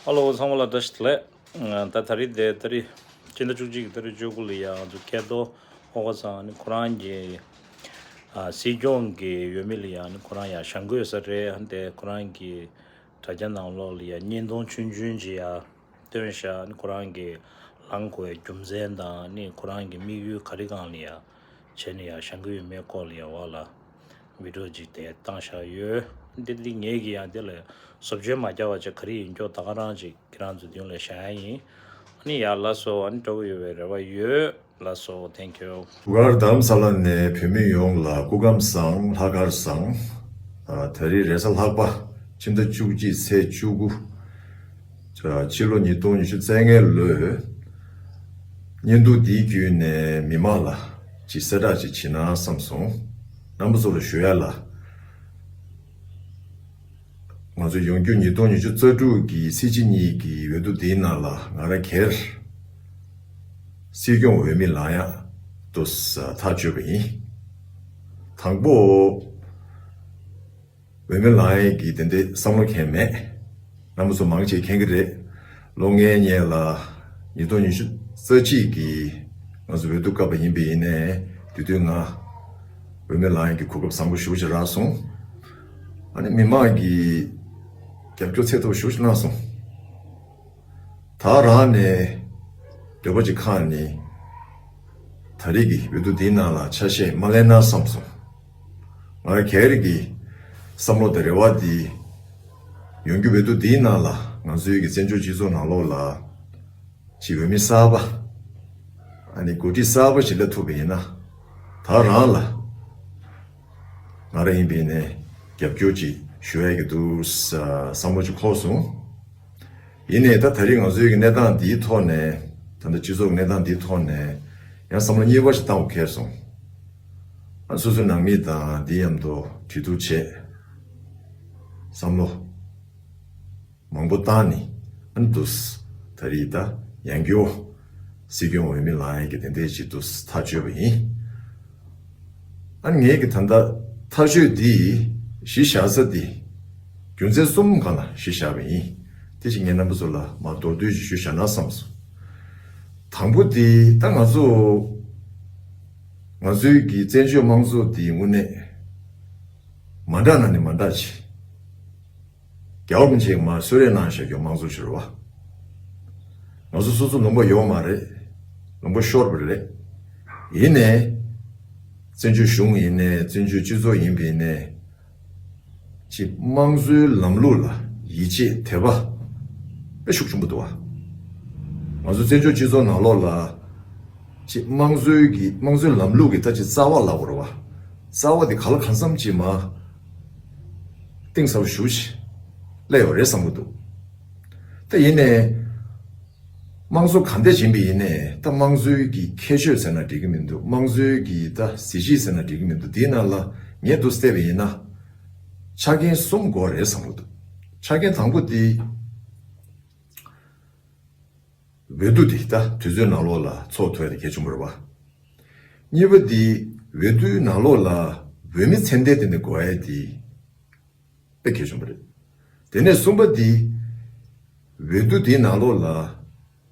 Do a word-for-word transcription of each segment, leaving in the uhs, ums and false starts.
ཧ་ལོ། ཚང་མ་ལ་བཀྲ་ཤིས་བདེ་ལེགས། ད་ད་རེས་དེ་ད་རེས་སྤྱི་ཟླ་བཅུ་གཅིག་གི་ཏ་རིག་བཅུ་དགུ་ལ་ཡང་ང་ཚོ་ཀེ་ཏོ་ཧོ་ཁ་སང་ནི་ཁོ་རང་གི་ཨ་སྲིད་སྐྱོང་གི་འོས་མི་ལ་ཡང་ནི་ཁོ་རང་ཡང་བཞེངས་ཀྱི་ཡོད་ས་རེད། དེ་ཁོ་རང་གི་དྲ་རྒྱ་ནང་ལོགས་ལ་ཡང་བརྙན་ཐུང་ཆུང་ཆུང་ཅིག་ཡང་བཏོན་བཞག་ནི་ཁོ་རང་གི་ལངས་དགོས་རྒྱུ་མཚན་དང་ནི་ཁོ་རང་གི་དམིགས་ཡུལ་ག་རེ་སྒང་ལ་ཡང་བྱས་ནས་ཡང་བཞེངས་ཀྱི་ཡོད་མེད་སྐོར་ལ་ཡང་བ་ལ། བི་ཌི་ཡོ་ཅིག་དེ་བཏང་བཞག་ཡོད། འདི་འདི་ངས་ཀྱི་ཡང་དེ་ལ་བཟོ་བཅོས་མ་རྒྱག་པ་བྱས་ག་རེ་ཡིན་སྐྱོ་ད་ག་རང་ཅིག་ཁྱེད་རང་ཚོ་མདུན་ལ་བཞག་ཡ་ཡིན། ཨ་ནི་ཡ་ལགས་སོ། ཨ་ནི་སྤྲོ་པོ་ཡོད་པའི་རེ་བ་ཡོད། ལགས་སོ། Thank you། བར་རྡ་རམ་ས་ལ་ནས་བོད་མི་ཡོངས་ལ་སྐུ་ཁམས་བཟང་། ལྷག་དཀར་བཟང་། ཨ་ད་རེས་རེས་གཟའ་ལྷག་པ་ཕྱི་ཟླ་བཅུ་གཅིག་ཚེས་བཅུ་དགུ། ཕྱི་ལོ་ཉིས་སྟོང་ཉི་ཤུ་རྩ་ལྔའི་ལོའི་བརྙན་ཐུང་འདིའི་བརྒྱུད་ནས་མི་མང་ལ་ཅིག་གསལ་བསྒྲགས་ཅིག་བྱེད་ན་བསམ་སོང་། རྣམ་པ་ཚོ་ལ་ཞུ་ཡ་ལ། ང་ཚོ་ཡོང་རྒྱུ་ཉིས་སྟོང་ཉི་ཤུ་རྩ་དྲུག་གི་སྲིད་སྤྱི་གཉིས་ཀྱི་འོས་བསྡུ་འདིའི་ནང་ལ་ང་རང་སྒེར་སྲིད་སྐྱོང་འོས་མི་ལངས་ཡག་ཏུ་ཐག་གཅོད་པ་ཡིན། དང་པོ། འོས་མི་ལངས་ཡས་ཀྱི་དེ་འདྲའི་བསམ་བློ་འཁྱེར་མེད། རྣམ་པ་ཚོ་མང་ཆེ་མཁྱེན་གྱི་རེད། ལོ་ལྔའི་སྔོན་ལ་ཉིས་སྟོང་ཉི་ཤུ་རྩ་གཅིག་གི་ང་ཚོ་འོས་བསྡུ་བཀའ་པ་ཡིན་པ་ཡིན་ནའི་དེ་དུས་ང་འོས་མི་ལངས་ཡས་ཀྱི་གོ་སྐབས་བཟང་པོ་ཞེ་པོ་ཅིག་རག་སོང་། ཨ་ནི་མི་མང་གིས་རྒྱབ་སྐྱོར་ཚད་མཐོ་པོ་ཞེ་པོ་ཅིག་གནང་སོང་། ད་རང་ནས་འདོད་པ་ཅིག་ཁེངས་ནས་ད་རེས་ཀྱི་འོས་བསྡུ་འདིའི་ནང་ལ་ཆ་ཤས་མ་ལེན་ན་བསམ་སོང་། ང་རང་སྒེར་གྱི་བསམ་བློ་དང་རེ་བ་འདི། ཡོང་རྒྱུ་འོས་བསྡུ་འདིའི་ནང་ལ་ང་ཚོའི་གི་བཙན་བྱོལ་སྤྱི་ཚོགས་ནང་ལོགས་ལ་ཅིག་འོས་མི་གསར་པ། ཨ་ནི་འགོ་ཁྲིད་གསར་པ་ཞིག་སླེབས་ཐུབ་པ་ཡིན་ན། ད་རང་ལ་ང་རང་ཡིན་པ་ཡིན་ནའི་རྒྱབ་སྐྱོར་ཅིག་ཞུ་ཡ་གི་འདུག་བསམ་བློ་ཅིག་འཁོར་སོང་། ཡིན་ནའི་ད་ད་རེས་ང་ཚོའི་གི་གནས་སྟངས་འདིའི་ཐོག་ནས། ད་ལྟ་སྤྱི་ཚོགས་གནས་སྟངས་འདིའི་ཐོག་ནས་ཡང་བསམ་བློ་གཉིས་པ་ཞིག་བཏང་དགོས་ཁེལ་སོང་། ཨ་སོ་སོའི་ནང་མི་དང་འདི་མཉམ་དུ་གྲོས་བསྡུར་བྱས། བསམ་བློ་མང་པོ་བཏང་ནས་ཨ་ནི་འདུག་ད་རེས་ད་ཡང་སྐྱར་སྲིད་སྐྱོང་འོས་མི་ལངས་ཡས་ཀྱི་དེ་འདྲའི་ཅིག་འདུག་ཐག་གཅོད་པ་ཡིན། ཨ་ནི་ངས་ཀྱི་ད་ལྟ་ཐག་གཅོད་འདི་གཞི་བཞག་ས་འདི་རྒྱུ་མཚན་གསུམ་སྒང་ལ་གཞི་བཞག་པ་ཡིན། དེ་ཅིག་ངས་རྣམ་པ་ཚོ་ལ་མར་མདོར་བསྡུས་ཅིག་ཞུས་བཞག་ན་བསམ་སོང་། དང་པོ་འདི་ད་ང་ཚོ་ང་ཚོའི་གི་བཙན་བྱོལ་དམངས་གཙོ་འདི་དངོས་གནས་མ་འདྲ་ན་ནི་མ་འདྲ་ཅིག་རྒྱལ་བ་རིན་པོ་ཆེས་མར་གསོལ་རས་གནང་བཞག་རྒྱུ་དམངས་གཙོ་ཞིག་རེད་བ། ང་ཚོ་སོ་སོ་ལུང་པ་ཡོད་མ་རེད། ལུང་པ་ཤོར་བ་རེད། ཡིན་ནའི་བཙན་བྱོལ་གཞུང་ཡིན་ནའི་བཙན་བྱོལ་སྤྱི་ཚོགས་ཡིན་པ་ཡིན་ནའི་ཅིག་དམངས་གཙོའི་ལམ་ལུགས་ལ་ཡིད་ཆེས་དད་པ་དཔེ་ཤུགས་ཆེན་པོ་འདུག་བ། ང་ཚོ་བཙན་བྱོལ་སྤྱི་ཚོགས་ནང་ལོགས་ལ་ཅིག་དམངས་གཙོའི་གི་དམངས་གཙོའི་ལམ་ལུགས་ཀྱི་ད་ཅིག་རྩ་བ་ལབ་དགོས་རེད་བ། རྩ་བ་དེ་ག་ལ་གང་འཚམ་ཅིག་མར་གཏིང་ཟབ་ཞེ་པོ་ཅིག་སླེབས་ཡོད་རེད་བསམ་གྱི་འདུག་ད་ཡིན་ནའི་དམངས་གཙོ་ག་འདྲ་ཡིན་པ་ཡིན་ནའི་ད་དམངས་གཙོའི་གི་ཁྱད་ཆོས་ཟེར་ན་འགྲིག་གི་མི་འདུག་དམངས་གཙོའི་གི་ད་གཟི་བརྗིད་ཟེར་ན་འགྲིག་གི་མི་འདུག་དེའི་ནང་ལ་ངས་འདུག་བལྟས་པ་ཡིན་ན་ཆ་རྐྱེན་གསུམ་དགོས་རེད་བསམ་གྱི་འདུག་ཆ་རྐྱེན་དང་པོ་དེ། འོས་བསྡུ་འདི་ད་དུས་ཚོད་ནང་ལོགས་ལ་ཚོགས་ཐུབ་ཡ་དེ་གལ་ཆེན་པོ་རེད་བ། གཉིས་པ་འདི་འོས་བསྡུའི་ནང་ལོགས་ལ་འོས་མི་ཚད་ལྡན་དེ་འདྲ་དགོས་ཡ་དེ་དཔེ་གལ་ཆེན་པོ་རེད། དེ་ནས་གསུམ་པ་འདི་འོས་བསྡུ་འདིའི་ནང་ལོགས་ལ་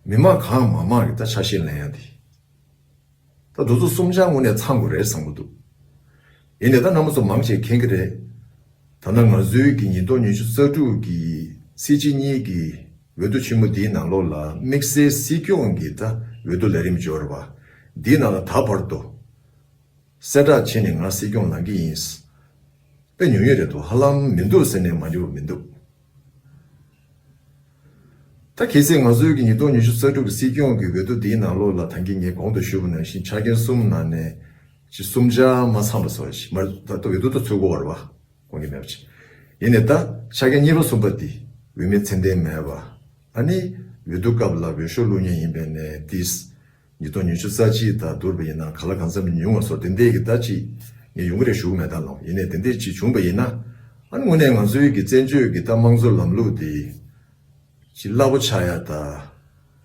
མི་མང་གང་མང་མང་གི་ད་ཆ་ཤས་ལེན་ཡ་དེ། ད་དེ་ཚོ་གསུམ་ཆར་དངོས་གནས་ཚང་དགོས་རེད་བསམ་གྱི་འདུག་ཡིན་ནའི་ད་རྣམ་པ་ཚོ་མང་ཆེ་མཁྱེན་གྱི་རེད། ད་ལྟ་ང་ཚོའི་གི་ཉིས་སྟོང་ཉི་ཤུ་རྩ་དྲུག་གི་སྲིད་སྤྱི་གཉིས་ཀྱི་འོས་བསྡུ་ཆེན་མོ་འདིའི་ནང་ལོགས་ལ་དམིགས་བསལ་སྲིད་སྐྱོང་གི་ད་འོས་བསྡུ་ལས་རིམ་འབྱོར་བ་འདིའི་ནང་ལ་ད་བར་དུ་གསལ་བསྒྲགས་བྱས་ནས་ང་སྲིད་སྐྱོང་ལངས་ཀྱི་ཡིན། དཔེ་ཉུང་ཉུང་རེད་འདུག་ཧ་ལམ་མི་འདུག་ཟེར་ནས་མ་འགྱུར་བ་མི་འདུག་ད་གལ་སྲིད་ང་ཚོའི་གི་ཉིས་སྟོང་ཉི་ཤུ་རྩ་དྲུག་གི་སྲིད་སྐྱོང་གི་འོས་བསྡུ་འདིའི་ནང་ལོགས་ལ་ད་གིན་ངས་གོང་དུ་ཞུས་པ་ནང་བཞིན་ཆ་རྐྱེན་གསུམ་ནང་ནས་ཅིག་གསུམ་ཆར་མ་ཚང་བ་བཟོ་ཞིག་མ་ད་ལྟ་འོས་བསྡུ་ད་ཚུད་དགོས་པ་རེད་བ། དགོངས་ཀྱི་མེད་པ་ཅིག་ཡིན་ནའི་ད་ཆ་རྐྱེན་གཉིས་པ་གསུམ་པ་འདི་འོས་མི་ཚད་ལྡན་མེད་པ། ཨ་ནི་འོས་བསྡུ་སྐབས་ལ་འོས་ཤོག་བླུག་མཁན་ཡིན་པས་ནས་འདིས། ཉིས་སྟོང་ཉི་ཤུ་རྩ་གཅིག་དང་བསྡུར་བ་ཡིན་ན་ག་ལ་གང་འཚམ་ཉུང་བ་བཟོ་དེ་འདྲས་ཀྱི་ད་ཅིག་ངས་ཡོང་གི་རེད་ཞུ་གི་མེད་ད་ལོ། ཡིན་ནའི་དེ་འདྲས་ཅིག་བྱུང་བ་ཡིན་ན། ཨ་ནི་དངོས་གནས་ང་ཚོའི་གི་བཙན་བྱོལ་གི་ད་དམངས་གཙོ་ལམ་ལུགས་དེ་ཅིག་སླ་པོ་ཆགས་ཡ་ད།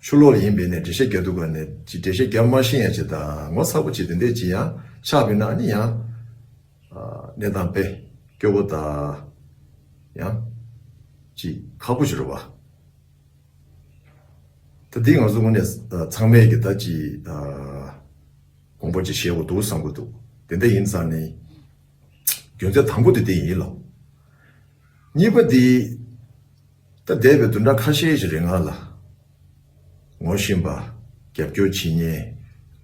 ཕྱི་ལོགས་ལ་ཡིན་པས་ནས་འགྲེལ་བཤད་རྒྱག་དུས་ག་ནས་ཅིག་འགྲེལ་བཤད་རྒྱག་མ་ཤེས་ཡ་ཅིག་ད་ངོ་ཚ་པོ་ཅིག་དེ་འདྲས་ཅིག་ཡང་ཆགས་པ་ཡིན་ན་ཨ་ནི་ཡང་གནས་སྟངས་དཔེ་སྐྱོ་པོ་ད་ཡང་ཅིག་ཁག་པོ་ཞིག་རེད་བ། ད་འདི་ང་ཚོ་དངོས་གནས་ཚང་མས་ཀྱི་ད་ཅི་དགོངས་པ་ཅིག་བཞེས་དགོས་འདུག་བསམ་གྱི་འདུག་དེ་འདྲ་ཡིན་ཙང་ནི་རྒྱུ་མཚན་དང་པོ་དེ་དེ་ཡིན་ལ། གཉིས་པ་དེ། ད་འདས་པའི་བདུན་ཕྲག་ཁ་ཤས་ཤིག་རིང་ལ། ངོ་ཤེས་པ། རྒྱབ་སྐྱོར་བྱེད་མཁན།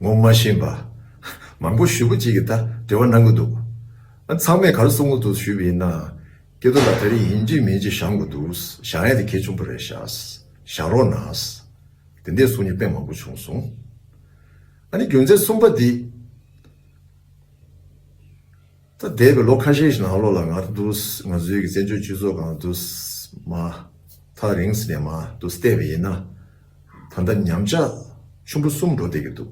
ངོ་མ་ཤེས་པ། མང་པོ་ཞེ་པོ་ཅིག་གིས་ད་འབྲེལ་བ་གནང་གི་འདུག་ཨ་ཚང་མས་ག་རེ་གསུང་གི་འདུག་ཞུས་པ་ཡིན་ན། སྐལ་རྡོར་ལགས་ད་རེས་ཡིན་གཅིག་མིན་གཅིག་བཞེངས་དགོས་འདུག་བཞེངས་ཡ་དེ་གལ་ཆེན་པོ་རེད་ཤག་བཞེངས་རོགས་གནང་། དེ་འདྲའི་གསུང་མཁན་དཔེ་མང་པོ་བྱུང་སོང་། ཨ་ནི་རྒྱུ་མཚན་གསུམ་པ་འདི། ད་འདས་པའི་ལོ་ཁ་ཤས་ཤིག་ནང་ལོགས་ལ་ང་ཚོ་ང་ཚོའི་གི་བཙན་བྱོལ་སྤྱི་ཚོགས་སྒང་དུ་མ་ཐག་རིང་ས་ནས་མ་དུ་བལྟས་པ་ཡིན་ན། ད་ལྟ་ཉམས་ཆག་ཆེན་པོ་གསུམ་འགྲོ་བསྡད་ཀྱི་འདུག་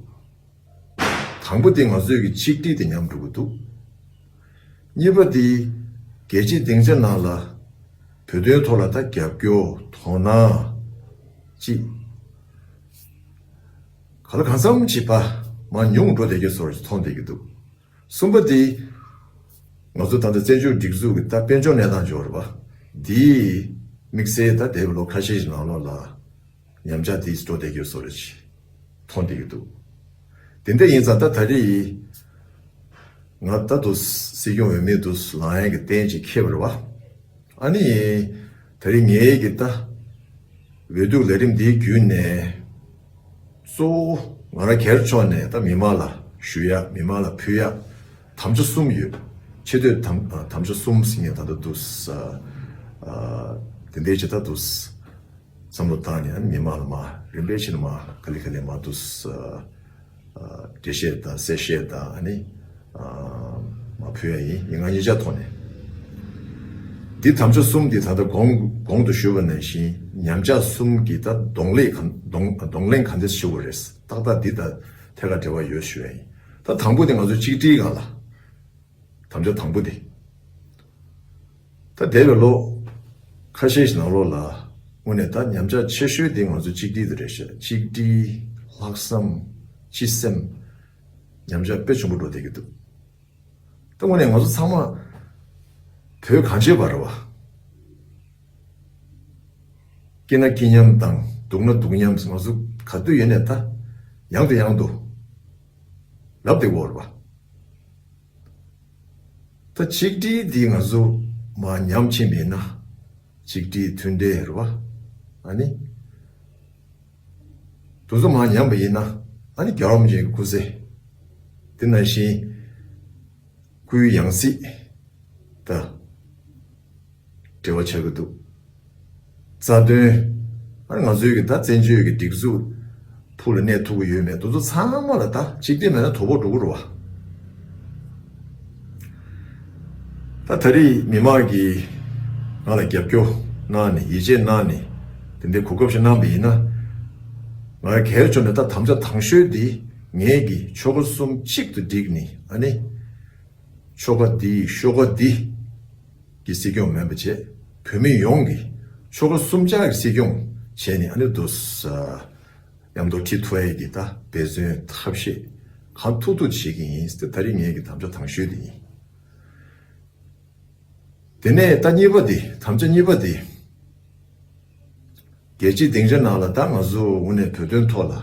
དང་པོ་དེ་ང་ཚོའི་གི་གཅིག་སྒྲིལ་དེ་ཉམས་འགྲོ་གི་འདུག་གཉིས་པ་དེ་རྒྱལ་སྤྱིའི་སྡིངས་ཆ་ནང་ལ་བོད་དོན་ཐོག་ལ་ད་རྒྱབ་སྐྱོར་དོ་སྣང་ཅིག་ག་ལ་གང་འཚམ་ཅིག་ཕ་མ་ཉུང་འགྲོ་བསྡད་ཀྱི་བཟོ་འདྲ་ཅིག་མཐོང་བསྡད་ཀྱི་འདུག་གསུམ་པ་དེ། ང་ཚོ་ད་ལྟ་བཙན་བྱོལ་སྒྲིག་འཛུགས་ཀྱི་ད་དཔལ་འབྱོར་གནས་སྟངས་འབྱོར་བ། འདིས་དམིགས་བསལ་ད་འདས་པའི་ལོ་ཁ་ཤས་ཤིག་ནང་ལོགས་ལ་ཉམས་ཆག་དེ་འགྲོ་བསྡད་ཀྱི་བཟོ་འདྲ་ཅིག་མཐོང་བསྡད་ཀྱི་འདུག་དེ་འདྲ་ཡིན་ཙང་ད་ད་རེས་ང་ད་དུ་སྲིད་སྐྱོང་འོས་མི་དུ་ལངས་ཡས་ཀྱི་གཏན་ཅིག་འཁེལ་བ་རེད་བ། ཨ་ནི། ད་རིང་ངའི་གི་ད། འོས་བསྡུ་ལས་རིམ་འདིའི་བརྒྱུད་ནས། གཙོ་བོ་ང་རང་སྒེར་ཕྱོགས་ནས་ད་མི་མང་ལ་ཞུ་ཡ་མི་མང་ལ་ཕུལ་ཡ། དམ་བཅའ་གསུམ་ཡོད། ཆེ་བསྟོད་དམ་དམ་བཅའ་གསུམ་ཟེར་མཁན་ད་ལྟ་འདུག་ཨ། དེ་འདྲའི་ཅིག་ད་འདུག་བསམ་བློ་བཏང་ནས་ཨ་ནི་མི་མང་ལ་མ་རིམ་པས་ཕྱིན་མ་ག་ལེ་ག་ལེ་མ་འདུག་འགྲེལ་བཤད་དང་གསལ་བཤད་དང་ཨ་ནི་མ་ཕུལ་ཡ་ཡིན། ཡིན་ང་ཉེ་ཆར་ཐོག་ནས་འདི་དམ་བཅའ་གསུམ་འདི་ད་ལྟ་གོང་གོང་དུ་ཞུས་པ་ནང་བཞིན་ཉམས་ཆག་གསུམ་གྱི་ད་གདོང་ལེན་གང་གདོང་གདོང་ལེན་གང་འདྲ་ཞུ་དགོས་རེད། ཏག་ཏག་འདི་ད་ཐད་ཀར་འབྲེལ་བ་ཡོད་ཞུ་ཡ་ཡིན། ད་དང་པོ་དེ་ང་ཚོ་གཅིག་སྒྲིལ་སྒང་ལ། དམ་བཅའ་དང་པོ་དེ། ད་འདས་པའི་ལོ་ཁ་ཤས་ཤིག་ནང་ལོགས་ལ་དངོས་གནས་ད་ཉམས་ཆག་ཆེ་ཤོས་དེ་ང་ཚོ་གཅིག་སྒྲིལ་དེ་རེད་ཤག་གཅིག་སྒྲིལ། ལྷག་བསམ། སྤྱི་སེམས། ཉམས་ཆག་དཔེ་ཆེན་པོ་འགྲོ་བསྡད་ཀྱི་འདུག་ད་དངོས་གནས་ང་ཚོ་ཚང་མ་བོད་གངས་ཅན་པ་རེད་བ། སྐྱིད་ན་སྐྱིད་མཉམ་དང་སྡུག་ན་སྡུག་མཉམ་ང་ཚོ་ག་དུས་ཡིན་ནའི་ད་ཡང་དུ་ཡང་དུ་ལབ་བསྡད་ཀྱི་ཡོད་རེད་བ། ད་གཅིག་སྒྲིལ་འདི་ང་ཚོ་མར་ཉམས་ཕྱིན་པ་ཡིན་ན། གཅིག་སྒྲིལ་མཐུན་འབྲེལ་རེད་བ། ཨ་ནི། དེ་ཚོ་མར་ཉམས་པ་ཡིན་ན། ཨ་ནི་རྒྱལ་བ་རིན་པོ་ཆེའི་སྐུ་ཚེ། དེ་ནང་བཞིན། སྐུའི་ཡང་སྲིད། ད། འབྲེལ་བ་ཆགས་ཀྱི་འདུག་རྩ་དོན། ཨ་ནི་ང་ཚོའི་གི་ད་བཙན་བྱོལ་གི་སྒྲིག་འཛུགས་ཕུགས་ལ་གནས་ཐུབ་ཀྱི་ཡོད་མེད་དེ་ཚོ་ཚང་མ་ལ་ད་གཅིག་སྒྲིལ་མེད་ན་དོ་ཕོག་འགྲོ་གི་རེད་བ། ད་ད་རེས་མི་མང་གིས་ང་ལ་རྒྱབ་སྐྱོར་གནང་ནས་ཡིད་ཆེས་གནང་ནས་དེ་འདྲའི་གོ་སྐབས་ཤིག་གནང་བ་ཡིན་ན། ང་སྒེར་ཕྱོགས་ནས་ད་དམ་བཅའ་དང་ཤོས་འདི་ངས་ཀྱི་ཆོལ་ཁ་གསུམ་གཅིག་ཏུ་བསྒྲིལ་ནས་ཨ་ནི། ཆོལ་ཁ་འདི་ཤོག་ཁ་འདི་གི་སྲིད་སྐྱོང་མིན་པ་བྱས། བོད་མི་ཡོངས་ཀྱི་ཆོལ་ཁ་གསུམ་ཆར་གྱི་སྲིད་སྐྱོང་བྱས་ནས་ཨ་ནི་འདུག་ས། མཉམ་དུ་ཁྲིད་ཐུབ་ཡས་ཀྱི་ད་འབད་བརྩོན་ཐབས་ཤེས་གང་ཐུབ་ཐུབ་བྱེད་ཀྱི་ཡིན་ཟེར་ད་རེས་ངས་ཀྱི་དམ་བཅའ་དང་ཤོས་འདི་ཡིན། དེ་ནས་ད་གཉིས་པ་འདི་དམ་བཅའ་གཉིས་པ་འདི། རྒྱལ་སྤྱིའི་སྡིངས་ཆ་ནང་ལ་ད་ང་ཚོ་དངོས་གནས་བོད་དོན་ཐོག་ལ།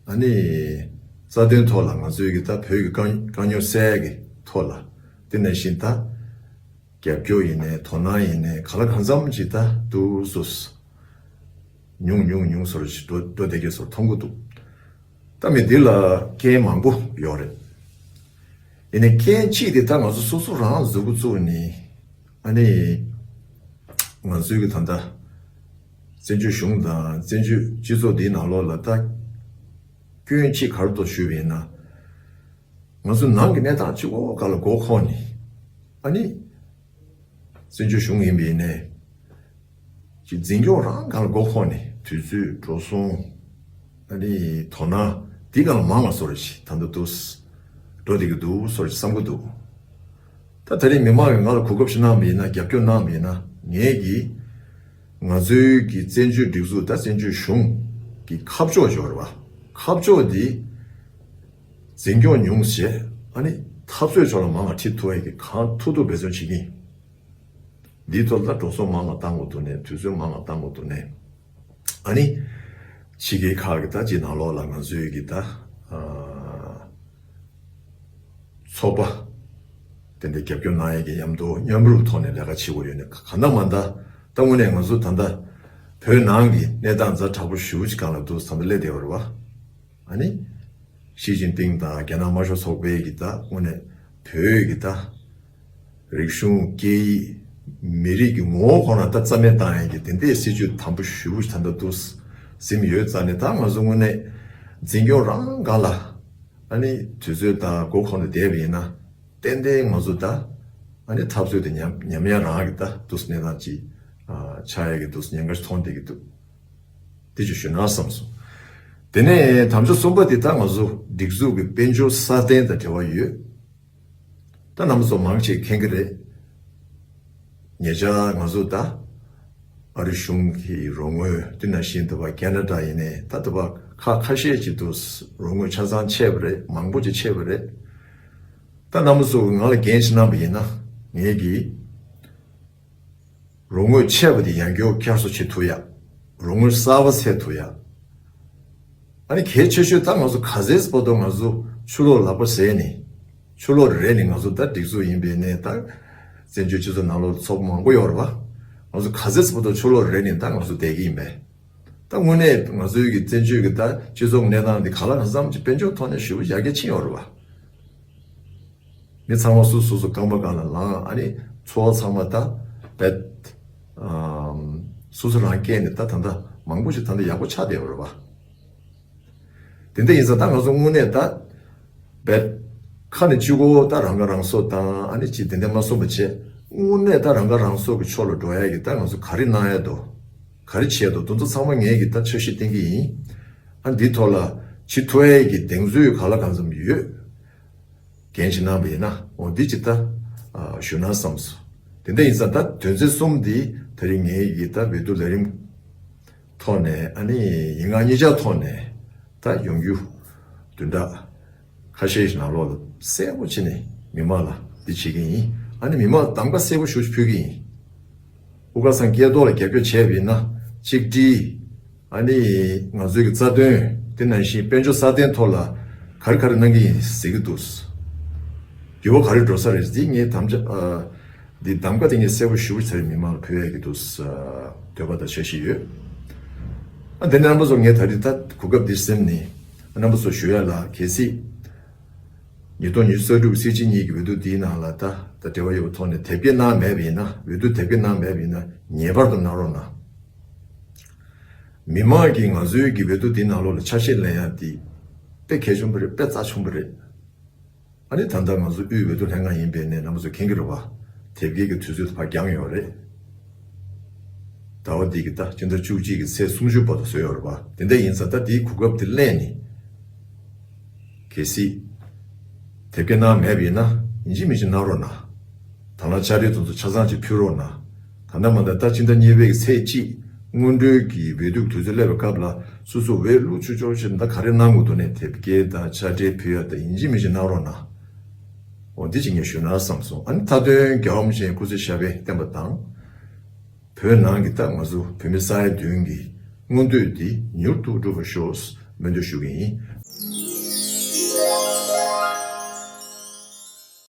ཨ་ནི། རྩ་དོན་ཐོག་ལ་ང་ཚོའི་གི་ད་བོད་ཀྱི་དཀའ་དཀའ་རྙོག་སེལ་གྱི་ཐོག་ལ། དེ་ནང་བཞིན་ད། རྒྱབ་སྐྱོར་ཡིན་ནའི་དོ་སྣང་ཡིན་ནའི་ག་ལ་གང་འཚམ་ཅིག་ད་འདུག་སོ། ཉུང་ཉུང་ཉུང་སོར་ཞིག་འགྲོ་འགྲོ་བསྡད་ཀྱི་སོར་མཐོང་གི་འདུག་ད་མི་འདི་ལ་རྐྱེན་མང་པོ་ཡོད་རེད། ཡིན་ནའི་རྐྱེན་གཅིག་དེ་ད་ང་ཚོ་སོ་སོ་རང་གཟུགས་པོ་བཙུགས་ནས་ཨ་ནི། ང་ཚོའི་གི་ད་ལྟ་བཙན་བྱོལ་གཞུང་དང་བཙན་བྱོལ་སྤྱི་ཚོགས་འདིའི་ནང་ལོགས་ལ་ད་སྐྱོན་གཅིག་ག་རེ་འདུག་ཞུས་པ་ཡིན་ན། ང་ཚོ་ནང་གི་གནས་སྟངས་གཅིག་པོ་སྒང་ལ་མགོ་འཁོར་ནས་ཨ་ནི། བཙན་བྱོལ་གཞུང་ཡིན་པ་ཡིན་ནའི། ཅིག་འཛིན་སྐྱོང་རང་སྒང་ལ་མགོ་འཁོར་ནས་དུས་ཚོད་འགྲོ་སོང་། ཨ་ནི་དོ་སྣང་འདི་སྒང་ལ་མང་བ་སོར་ཞིག་ད་ལྟ་འདུག་འགྲོ་བསྡད་ཀྱི་འདུག་སོར་ཞིག་བསམ་གྱི་འདུག་ད་ད་རེས་མི་མང་གིས་ང་ལ་གོ་སྐབས་ཤིག་གནང་བ་ཡིན་ན་རྒྱབ་སྐྱོར་གནང་བ་ཡིན་ན་ངས་ཀྱིས་ང་ཚོའི་གི་བཙན་བྱོལ་སྒྲིག་འཛུགས་ད་བཙན་བྱོལ་གཞུང་གི་ཁ་ཕྱོགས་འབྱོར་བ་ཁ་ཕྱོགས་འདི། འཛིན་སྐྱོང་ཉུང་ཞེས་ཨ་ནི་འཐབ་རྩོད་ཕྱོགས་ལ་མང་བ་ཁྲིད་ཐུབ་ཡས་ཀྱི་གང་ཐུབ་ཐུབ་འབད་བརྩོན་བྱེད་ཀྱི་ཡིན། འདིའི་ཐོག་ལ་འགྲོ་སོང་མང་བ་བཏང་དགོས་འདུག་ནས་དུས་ཚོད་མང་བ་བཏང་དགོས་འདུག་ནས་ཨ་ནི་ ཕྱི་རྒྱལ་ཁག་གི་ད་ཅིག་ནང་ལོགས་ལ་ང་ཚོའི་གི་ད་ཨ་ཚོགས་པ་དེ་འདྲ་རྒྱབ་སྐྱོར་གནང་ཡས་ཀྱི་མཉམ་དུ་མཉམ་རུབ་ཐོག་ནས་ལས་ཀ་བྱེད་དགོས་ཡོད་ནས། གང་ལྟར་མ་ལྟར་ད་དངོས་གནས་ང་ཚོ་ད་ལྟ་བོད་ནང་གི་གནས་སྟངས་ཛ་དྲག་པོ་ཞེ་པོ་ཅིག་སྒང་ལ་འདུག་ད་ལྟ་སླེབས་བསྡད་ཡོད་རེད་བ། ཨ་ནི་ཞི་ཅིན་ཕིང་དང་རྒྱ་ནག་དམར་ཤོག་ཚོགས་པའི་གི་ད་དངོས་གནས་བོད་ཀྱི་ད་རིག་གཞུང་སྐད་ཡིག་མི་རིགས་ཀྱི་ངོ་བོ་ཁོ་ན་ད་རྩ་མེད་བཏང་ཡས་ཀྱི་དེ་འདྲའི་སྲིད་ཇུས་དམ་པོ་ཞེ་པོ་ཅིག་ད་ལྟ་འདུག་ཟིན་ཡོད་རྩ་ནས། ད་ང་ཚོ་དངོས་གནས་འཛིན་སྐྱོང་རང་སྒང་ལ་ཨ་ནི་དུས་ཚོད་དང་མགོ་འཁོར་ནས་བསྡད་པ་ཡིན་ན། ཏན་ཏན་ང་ཚོ་ད་ཨ་ནི་འཐབ་རྩོད་དེ་ཉམས་ཉམས་ཡ་རང་གི་ད་འདུག་གནས་སྟངས་ཅིག་ཨ་ཆགས་ཡ་གི་འདུག་ཉེན་ཁ་ཞིག་མཐོང་བསྡད་ཀྱི་འདུག་དེ་ཅིག་ཞུ་ན་བསམ་སོང་། དེ་ནས་དམ་བཅའ་གསུམ་པ་དེ་ད་ང་ཚོ་སྒྲིག་འཛུགས་ཀྱི་དཔལ་འབྱོར་སྲ་བརྟན་དང་འབྲེལ་བ་ཡོད། ད་རྣམ་པ་ཚོ་མང་ཆེ་མཁྱེན་གྱི་རེད། ཉེ་ཆར་ང་ཚོ་ད་ཨ་རི་གཞུང་གི་རོགས་དངུལ། དེ་ནང་བཞིན་དུ་བ་ཁེ་ན་ཌ་ཡིན་ནའི་ད་དུ་བ་ཁག་ཁ་ཤས་ཅིག་ཏུ་རོགས་དངུལ་ཆ་ཚང་ཆད་པ་རེད། མང་པོ་ཅིག་ཆད་པ་རེད། ད་རྣམ་པ་ཚོ་ང་ལ་འགན་ཞིག་གནང་པ་ཡིན་ན། ངེད་ཀྱིས་རོགས་དངུལ་ཆད་པ་དེ་ཡང་བསྐྱར་བསྐྱར་གསོ་བྱེད་ཐུབ་ཡ། རོགས་དངུལ་གསར་པ་སེལ་ཐུབ་ཡ། ཨ་ནི་གལ་ཆེ་ཤོས་ད་ང་ཚོ་ག་ཚད་བར་དུ་ང་ཚོ་ཆུ་ལོག་ལག་པ་ཟས་ནས། ཆུ་ལོག་རེད་ནས་ང་ཚོ་ད་སྒྲིག་འཛུགས་ཡིན་པའི་ནས་ད་བཙན་བྱོལ་སྤྱི་ཚོགས་ནང་ལོགས་ཚོགས་པ་མང་པོ་ཡོད་རེད་བ། ང་ཚོ་ག་ཚད་བར་དུ་ཆུ་ལོག་རེད་ནས་ད་ང་ཚོ་བསྡད་ཀྱི་ཡིན་པས། ད་དངོས་གནས་ང་ཚོའི་གི་བཙན་བྱོལ་གི་ད་སྤྱི་ཚོགས་གནས་སྟངས་འདི་ག་ལ་གང་འཚམ་གྱི་དཔལ་འབྱོར་ཐོག་ནས་ཞེ་པོ་ཡར་རྒྱས་ཕྱིན་ཡོད་རེད་བ། མི་ཚང་མ་སོ་སོ་སོ་རྐང་པ་སྒང་ལ་ལངས། ཨ་ནི་འཚོ་བ་ཚང་མ་ད་བེད་ཨམ་སོ་སོ་རང་སྐྱེལ་ནས་ད་ད་ལྟ་མང་པོ་ཞིག་ད་ལྟ་ཡག་པོ་ཆགས་བསྡད་ཡོད་རེད་བ། དེ་འདྲ་ཡིན་ཙང་ད་ང་ཚོ་དངོས་གནས་ད་བེད་ཁ་ནས་གཅིག་པོ་ད་རང་ཁ་རང་གསོ་དང་ཨ་ནི་ཅིག་དེ་འདྲ་མ་གསུངས་པ་བྱས། དངོས་གནས་ད་རང་ཁ་རང་གསོ་གི་ཕྱོགས་ལ་འགྲོ་ཡ་གི་ད་ང་ཚོ་ག་རེ་གནང་ཡ་འདུག་ག་རེ་བྱས་འདུག་དེ་ཚོ་ཚང་མ་ངས་གི་ད་འཆར་གཞི་བཏིང་གི་ཡིན། ཨ་འདིའི་ཐོག་ལ་བྱེད་ཐུབ་ཡ་གི་གདེང་ཚོད་ག་ལ་གང་འཚམ་ཡོད། འགན་ཞིག་གནང་བ་ཡིན་ན། འོ་འདི་ཅིག་ད་ཨ་ཞུ་ན་བསམ་སོང་། དེ་འདྲ་ཡིན་ཙང་ད་དོན་ཚན་གསུམ་འདི་ད་རིང་ངའི་གི་ད་འོས་བསྡུ་ལས་རིམ་ཐོག་ནས། ཨ་ནི་ཡིག་ངག་གཉིས་ཆར་ཐོག་ནས་ད་ཡོང་རྒྱུ་བདུན་ཕྲག་ཁ་ཤས་ཤིག་ནང་ལོགས་ལ་གསལ་པོ་བྱས་ནས་མི་མང་ལ་འདི་བྱེད་ཀྱི་ཡིན། ཨ་ནི་མི་མང་གདམ་ག་གསལ་པོ་ཞེ་པོ་ཅིག་ཕུལ་གྱི་ཡིན། དབུ་དཀར་ཚང་སྐལ་རྡོར་ལ་རྒྱབ་སྐྱོར་བྱས་པ་ཡིན་ན་གཅིག་སྒྲིལ། ཨ་ནི་ང་ཚོའི་གི་རྩ་དོན། དེ་ནང་བཞིན་དཔལ་འབྱོར་སྲ་བརྟན་ཐོག་ལ་ག་རེ་ག་རེ་གནང་གི་ཡིན་ཟེར་གྱི་འདུག་འགྱུར་བ་ག་རེ་འགྲོ་ས་རེད། འདི་ངས་དམ་བཅའ་ཨ་འདི་གདམ་ག་དེ་ངས་གསལ་པོ་ཞེ་པོ་ཅིག་ད་རེས་མི་མང་ལ་ཕུལ་ཡས་ཀྱི་འདུག་འདོད་པ་དང་འཆར་གཞི་ཡོད། ཨ་དེ་ནས་རྣམ་པ་ཚོ་ངས་ད་རེས་ད་གོ་སྐབས་འདི་ཟིན་ནས་རྣམ་པ་ཚོ་ཞུ་ཡ་ལ། གལ་སྲིད་ཉིས་སྟོང་ཉི་ཤུ་རྩ་དྲུག་སྲིད་སྤྱི་གཉིས་ཀྱི་འོས་བསྡུ་འདིའི་ནང་ལ་ད་ད་འབྲེལ་བ་ཡོད་པའི་ཐོག་ནས་དེབ་སྐྱེལ་གནང་མེད་པ་ཡིན་ན། འོས་བསྡུ་དེབ་སྐྱེལ་གནང་མེད་པ་ཡིན་ན་ངེས་པར་དུ་གནང་རོགས་གནང་། མི་མང་གིས་ང་ཚོའི་གི་འོས་བསྡུ་འདིའི་ནང་ལོགས་ལ་ཆ་ཤས་ལེན་ཡ་འདི་དཔེ་གལ་ཆེན་པོ་རེད། དཔེ་རྩ་ཆེན་པོ་རེད། ཨ་ནི་ད་ལྟ་ང་ཚོ་དབུས་འོས་བསྡུ་ལྷན་ཁང་ཡིན་པའི་ནས་རྣམ་པ་ཚོ་མཁྱེན་གྱི་རེད་བ། དེབ་སྐྱེལ་གྱི་དུས་ཚོད་ཕར་འགྱངས་ཡོད་རེད། ཟླ་བ་འདི་གི་ད་སྤྱི་ཟླ་བཅུ་གཅིག་གི་ཚེས་སུམ་ཅུ་བར་དུ་བཟོས་ཡོད་རེད་བ། དེ་འདྲ་ཡིན་ཙང་ད་འདིའི་གོ་སྐབས་དེ་ལེན་ནས། གལ་སྲིད་དེབ་སྐྱེལ་གནང་མེད་པ་ཡིན་ན་ཡིན་གཅིག་མིན་གཅིག་གནང་རོགས་གནང་། དང་བླངས་དཔྱ་ཁྲལ་དེ་ཚོ་ཆ་ཚང་ཅིག་ཕུལ་རོགས་གནང་། ད་ལྟ་མ་ད་ལྟ་སྤྱི་ཟླ་གཉིས་པའི་ཚེས་གཅིག་སྔོན་འགྲོའི་གི་འོས་བསྡུ་དུས་ཚོད་སླེབས་པའི་སྐབས་ལ་སོ་སོ་འོས་བླུག་ཆོག་ཆོག་ཞིག་ད་ག་རེ་གནང་དགོས་འདུག་ནས་དེབ་སྐྱེལ་དང་དཔྱ་ཁྲལ་ཕུལ་ཡ་ད་ཡིན་གཅིག་མིན་གཅིག་གནང་རོགས་གནང་། འོ་འདི་ཅིག་ངས་ཞུ་ན་བསམ་སོང་། ཨ་ནི་མཐའ་དོན་རྒྱལ་བ་རིན་པོ་ཆེའི་སྐུ་ཚེ་ཞབས་པད་བརྟན་པ་དང་། བོད་ནང་གི་ད་ང་ཚོ་བོད་མི་ས་ཡ་བདུན་གྱི་མངོན་འདོད་འདི་མྱུར་དུ་འགྲུབ་པར་ཤོག་སྨོན་འདུན་ཞུ་གི་ཡིན།